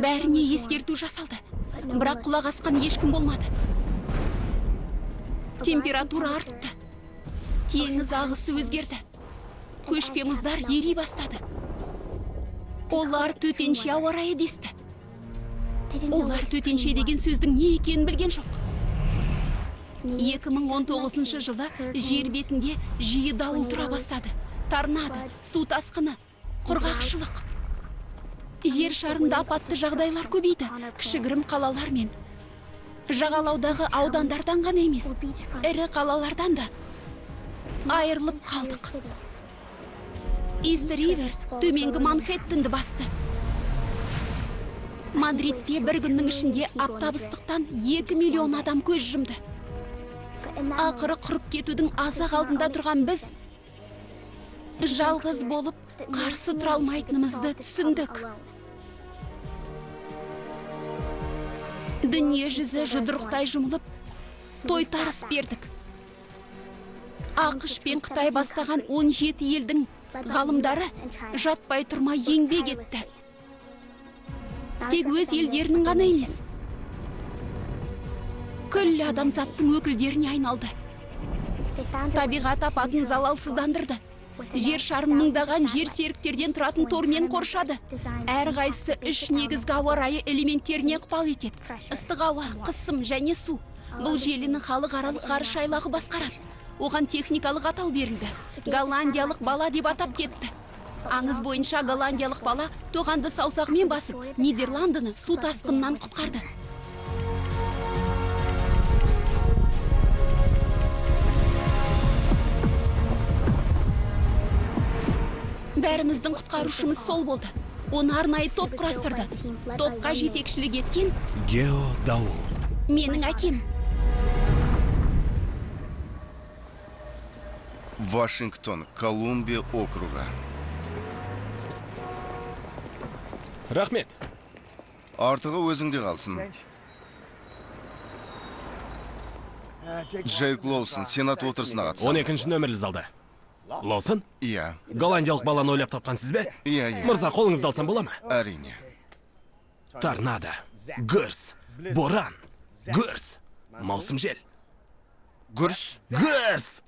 Бәріне ескерту жасалды, бірақ құлақ асқан ешкім болмады. Температура артты, теңіз ағысы өзгерді, көшпе мұздар ери бастады. Олар төтенше ауа райы десті. Олар төтенше деген сөздің не екенін білген жоқ. 2019 жылы жер бетінде жиі дауыл тұра бастады. Торнадо, су тасқыны, құрғақшылық. Жер шарында апатты жағдайлар көбейді. Кішігірім қалалар мен жағалаудағы аудандардан ғана емес, ірі қалалардан да айырылып қалдық. Ист Ривер төменгі Манхэттенді басты. Мадридте бір күннің ішінде аптап ыстықтан 2 миллион адам көз жұмды. Ақыры құрып кетудің аз-ақ алдында тұрған біз жалғыз болып қарсы тұра алмайтынымызды түсіндік. Дүние жүзі жұдырықтай жұмылып, тойтарыс бердік. АҚШ пен Қытай бастаған 17 елдің ғалымдары жатпай тұрмай еңбек етті. Тек өз елдерінің ғана емес, күллі адамзаттың өкілдеріне айналды. Табиғат апатын залалсыздандырды. Жер шарын мыңдаған жер серіктерден тұратын тормен қоршады. Әрқайсысы үш негізгі ауа райы элементтеріне ықпал етеді: ыстық ауа, қысым және су. Бұл желіні халықаралық ғарыш айлағы басқарады. Оған техникалық атау берілді: голландиялық бала деп атап кетті. Аңыз бойынша, голландиялық бала тоғанды саусағымен басып, Нидерландыны су тасқынынан құтқарды. Бәріміздің құтқарушымыз сол болды. Оны арнайы топ құрастырды. Топқа жетекшілік еткен Гео дауыл. менің әкем. Вашингтон, Колумбия округы. Рахмет. Артығы өзіңде қалсын. Джейк Лоусон, Сенат отырысына қатысады. 12 нөмірлі залда. Лоусон? Иә. Голландиялық баланы ойлап тапқан сіз бе? Иә. Мырза, қолыңызды алсам бола ма? Әрине. Торнадо, гүрс, боран, гүрс, маусым жел. Гүрс? Гүрс!